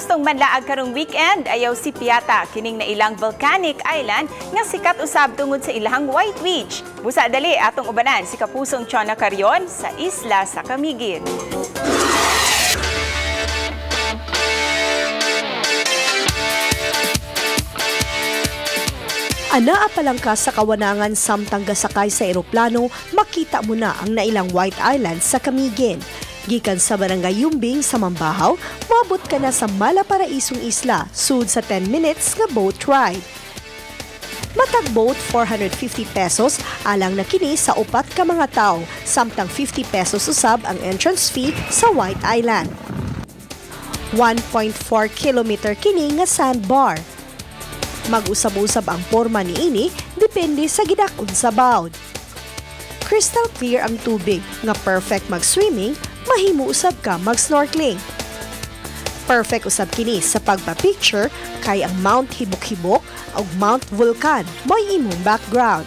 Gustong manlaag karong weekend, ayaw si Piata, kining nailang volcanic island nga sikat usab tungod sa ilahang White Beach. Busa dali atong ubanan si Kapusong Chona Carion sa isla sa Camiguin. Anaa pa lang ka sa kawanangan samtang gasakay sa eroplano, makita mo na ang nailang White Island sa Camiguin. Gikan sa Barangay Yumbing sa Mambahaw, moabot ka na sa Malaparaisong Isla, sud sa 10 minutes nga boat ride. Matag boat 450 pesos alang na kini sa upat ka mga tawo, samtang 50 pesos usab ang entrance fee sa White Island. 1.4 kilometer kini nga sandbar. Mag-usab-usab ang porma niini depende sa gidakon sa bawd. Crystal clear ang tubig nga perfect mag-swimming, mahimo usab ka mag-snorkeling. Perfect usab kini sa pagpa-picture kay ang Mount Hibok-Hibok ug Mount Vulcan mo'y imong background.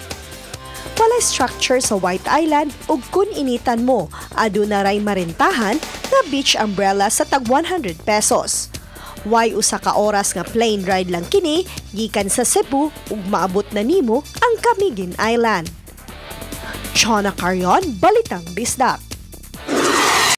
Walay structure sa White Island ug kun initan mo, aduna ray marentahan nga beach umbrella sa tag 100 pesos. Way usa ka oras nga plane ride lang kini gikan sa Cebu ug maabot na nimo ang Camiguin Island. Chona Carion, Balitang Bisdak.